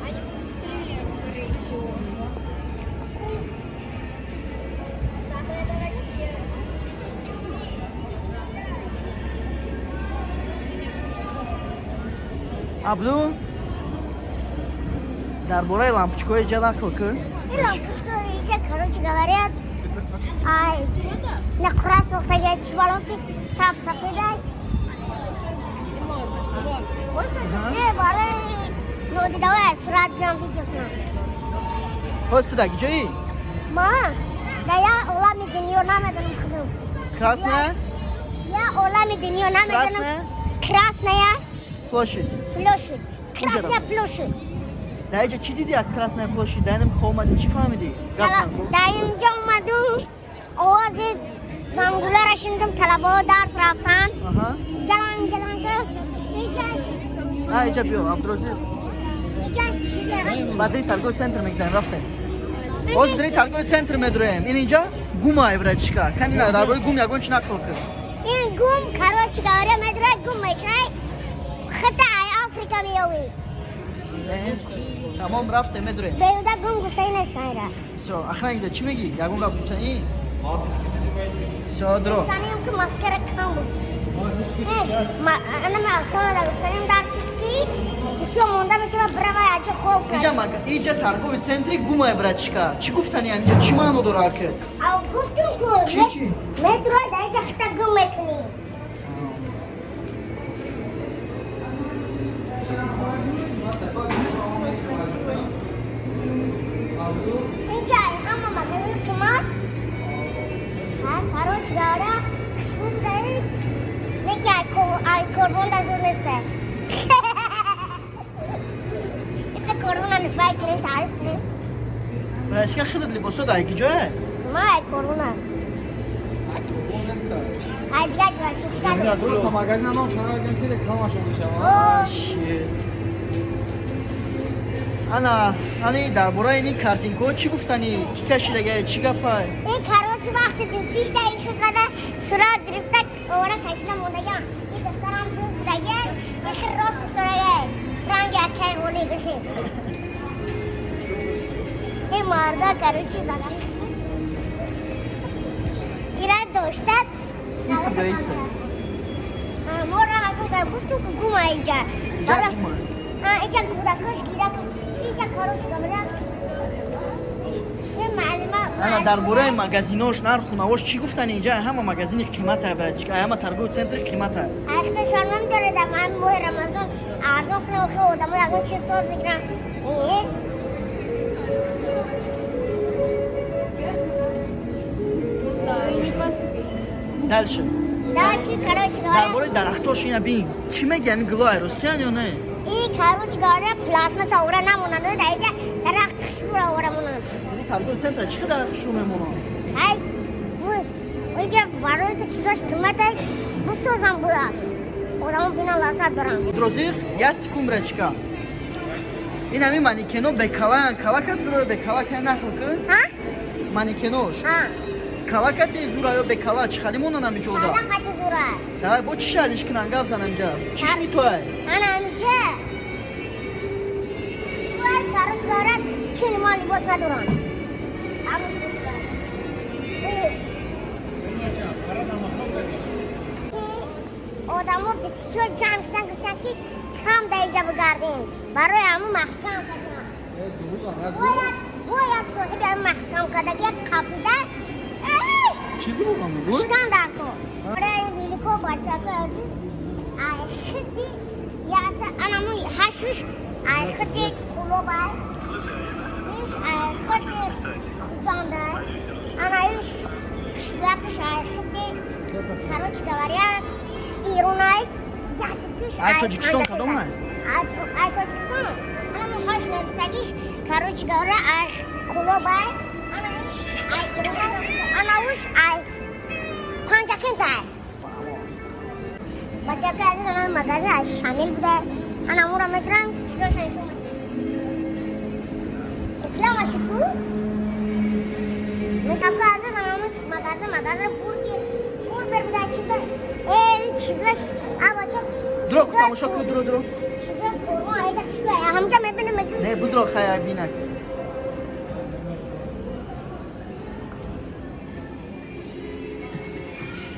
Они будут стрелять, скорее всего. Так, это ракета. Абду, дар бораи лампочкаҳои иҷа нақл кун. Ин лампочка иҷа, короче говоря, ай, нақра сохтага, чӣ ки саб сафедай. Не, барои нодидавай сурат гирам, видео кунам. Ҳоз ту дар киҷоӣ? Ма дар як олами дунё, намедонам худам. Красная? Я олами дунё намедонам. Красная? Красная Площадь. площадь. Красная площадь. Дар иҷа чӣ диди? Як Красная площадь дар инам омадӣ, чӣ фаҳмидӣ? Гап зан. Дар инҷо омадум, овози зангуларо шунидум, талабаҳо дарс рафтан. Галанг галанг иҷаш. А иҷа биё, Абдурозиқ. Иҷаш чизе. Ба дри торговый центр мегзарем, рафтем. Ҳозир дри торговый центр медуроем. Ин инҷа гумай, братишка. Кани, дар бораи гум ягон чӣ нақл кун. Ин гум, короче говоря, медра гум мешавай, хита ай Африка меёвӣ. Тамом, рафтем, медуроем. Беюда гум гуфтаи нест айра. Всё, охранник, чӣ мегӣ? Ягон гап гуфтанӣ? Всё, дро. Гуфтанем, ки маскара кам буд. Ана охрана гуфтанем, дар ки бисёр монда мешава, бравай аҷо хоб. Иҷа иҷа торговый центри гумай, братишка. Чӣ гуфтани инҷа? Чӣ маъно дора, ака? Ав, гуфтум ку. Чӣ, чӣ? Метро дар инҷа хита гум мекунӣ. Инҷа ҳама магазин қимат. Ха, короче говоря, шуд даи неки ай корбон да зур неста. Ита корбона бай кунем, таъриф кунем. Братишка, худат либосо дар киҷое? Ма ай корбона. Ай дигар ҷой шуд. Просто магазин ном шанаваган, ки рекламашон мешавад. Ана, ани, дар бораи ини картинкаҳо чӣ гуфтанӣ? Кӣ кашидага, чӣ гапай? Ин, короче, вақти дуздиш да ин хиқада сурат гирифта, овара кашида мондаган. Ин духтарам дуз будага, ин хир рост истодага. Ранги акай ғоли бихи. Ин марда, короче, задани. Ира дошта. Иси, биё, иси. Мора гуфтум, ки гума инҷа. Иҷа гума. Инҷа кӯдакош гира. Инҷа, короче говоря, ин маълима. Ана, дар бораи магазинош, нарху навош чӣ гуфтани? Инҷа ҳама магазини қимата, братишка, ҳама торговый центри қимата. Айхта шармам дорад, ҳам моҳи Рамазон арзон кунам, охи одамо ягон чиз соз бигирам. Э? Да, и не поспеть. Дальше. Дальше, короче Дар говоря, бораи дарахтош, ина бин, чӣ меги? Ами гулои русиян ё не? И, короче говоря, пластмасса ора намонанд, дар инҷа дарахти хушбӯра ора монанд. Ини торговый центра чӣ қадар дарахти хушрӯ мемонанд? Хай, бу инҷа барои ки чизош қимата бисозам бояд. Одамо бинан, лаззат баранд. Розиқ, як секунд, братишка. Ин ҳами манекено бекалаян, калакат зура ё бекалакай, нақл кун. Ҳа? Манекенош. Ҳа. Калакати зура ё бекала, чӣ хари монанд ҳами ҷода? Калакати зура. Давай, бо чӣ шаҳриш кунан, гап зан инҷа. Чиш митоай? Ана инҷа. Шуай, короче говоря, чин мо либос надоранд. Ҳамаш бекала. Ки одамо бисёр ҷамъ шудан, гуфтанд, ки кам дар инҷа бигардем. Барои ҳамун маҳкам кардам. Бояд соҳиби ҳамин маҳкам кардаги як қапида. Ай! Чӣ дурӯға мегӯй? Шитан дар кор. Барои ин велико, бачаҳои азиз, ай хиди ята анаму ҳашиш, ай хиди Кулобай, иш ай хиди Хуҷандай, ана иш шуякш ай хиди, короче говоря, Ирунай, ятидкиш. Ай Тоҷикистон кадомай? Ай Тоҷикистон анаму ҳаш навистагиш, короче говоря, ай Кулобай, ана иш ай Ирунай, ана уш ай Панҷакентай. Бачака азиз, ана магазин аз Шанел буда. Ана мура медрам, чизоша нишон медиҳам. Реклама шуд ку? Бачака азиз, ана магазин, магазин бургер, бургер. Супер буда, чӣ буда? Э, чизаш, а бача. Дро тамошо кун, дро, дро. Чиза корма, айда чӣ ҳамҷа мебинам, мегӯям. Не, будро хая бинак.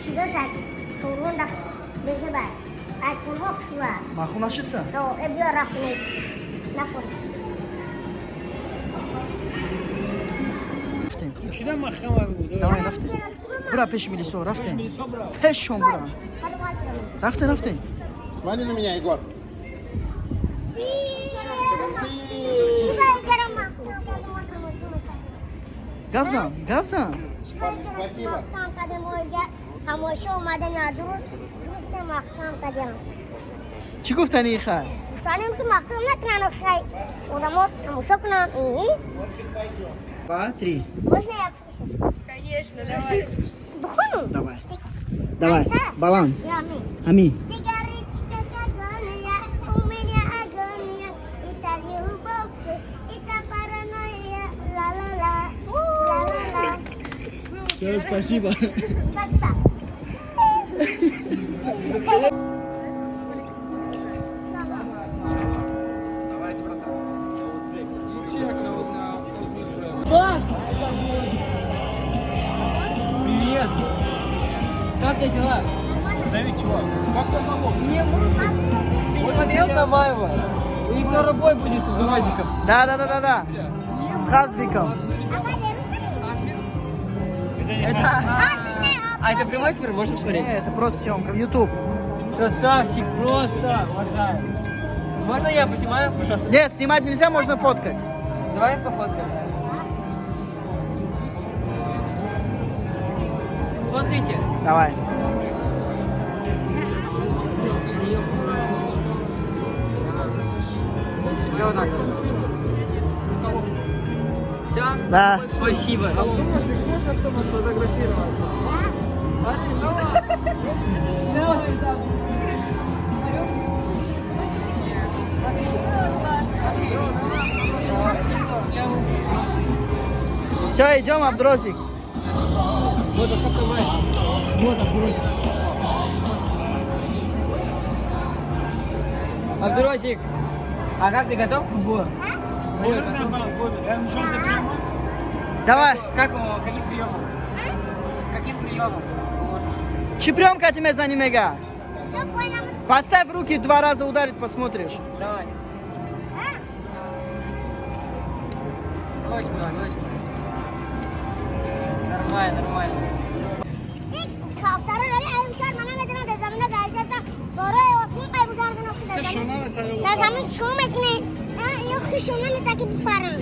Чизаш корма да безеба. Ай корма хушва. Маху нашидса? О, э биё рафтем. Нафор. Рафтем. Чида махкама буд? Давай, рафтем. Бура пеши милисо, рафтем. Пешон бура. Рафтем, рафтем. Смотри на меня, Егор. Гап зан, гап зан. Спасибо. Тамошо омадем, дуруст дурусте маҳкам кардем. Чӣ гуфтани хай? Гуфтанем ки маҳкам накунанд, хай одамо тамошо кунанд. Два, три. Можно я? Конечно, давай. Бихонам? Давай. Давай. Балан. Ами. Сигаретка агония, у меня агония, это любовь, это паранойя, ла-ла-ла, ла-ла-ла. Все, спасибо. Спасибо. Давайте, братан. Я узбек. Привет! Как тебе дела? Зови, чувак. Как тебя зовут? Не, ты не смотрел Тамаева? У них скоро бой будет с Абдурозиком. Да. С Хазбиком. Это... А это прямой эфир, можем смотреть? Не, это просто съемка в YouTube. Красавчик, просто, уважаю. Можно я поснимаю, пожалуйста? Нет, снимать нельзя, можно фоткать. Давай пофоткаем. Смотрите. Давай. Я вот так. Все? Да. Спасибо. Можно с тобой сфотографироваться? Все, идем, Абдрозик. Вот, а сколько матч? Вот Абдрозик. Абдурозик, а как ты готов к бою? Бой готов? Давай. Как, каким приемом? Каким приемом можешь? Чӣ приём кати мезани мега? Поставь руки, два раза ударит, посмотришь. Давай. Ножку давай, ножку. Нормально, нормально. Кафтара вали ай шар мана медонам дар замина гарҷата бораи осмон қай бугардана дар замин чӯ мекунӣ ё хишона метаки бипарам.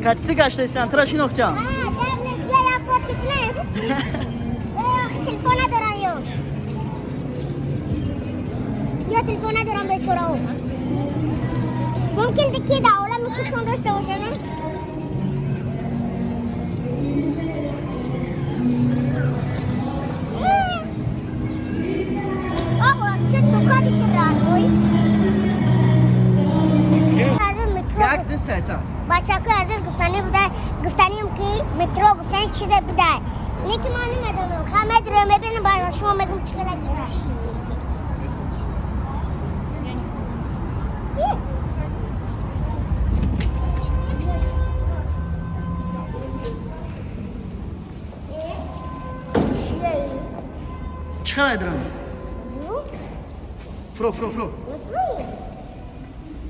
Кати ты гаштаисан, тура шинохтям. Я фотки кунем. Телефон надорам ё. Ё телефон надорам бечорао. Мумкин ки дар олами худшон дошта бошанд. Як дисеса? Бачако азиз, гуфтанӣ буда, гуфтаним ки метро гуфтани чизе буда. Не ки ман намедонам. Ха медро мебинам, ба шумо мегум чӣ хела чиз. Чӣ хела дрон? Фро, фро, фро.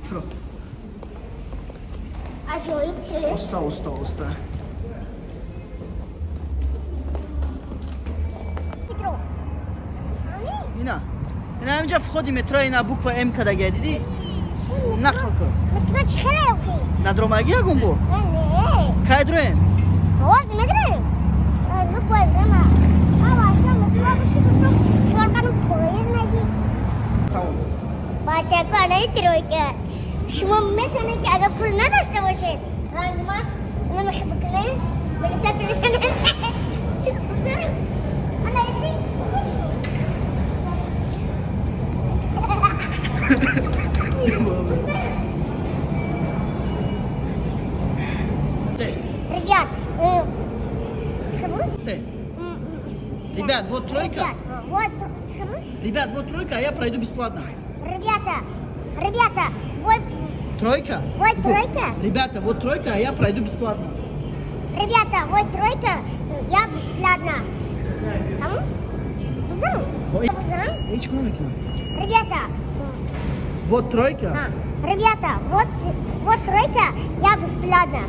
Фро. Аҷоиб чи? Оста, оста, оста. Метро. Ина. Ина ҳаминҷа входи метро, ина буква М кадагия, дидӣ? Нақл кун. Метро чӣ хела охи? Надромагӣ ягон бо? Не. Кай дроем? Ҳозир медроем. Любое время. А метро биши гуфтам, хиёл кардам поезд мегӣ. Тамом. Бачако, анаи тройка. Шумо метавонед ки агар пул надошта бошед, ранги ман намехе бикунед, милиса пилиса бигзорем. Ана иси. Се. Ребят, что будет? Се. Ребят, вот тройка. Ребят, вот чӣ? Ребят, вот тройка, а я пройду бесплатно. Ребята, ребята, вот Тройка? Вот тройка. Ребята, вот тройка, а я пройду бесплатно. Ребята, вот тройка, я бесплатно. Тамом? Бигзарам? Ой. Бигзарам? Ҳеҷ кунам мекунам. Ребята, Вот тройка. а, ребята, вот тройка, я бесплатно.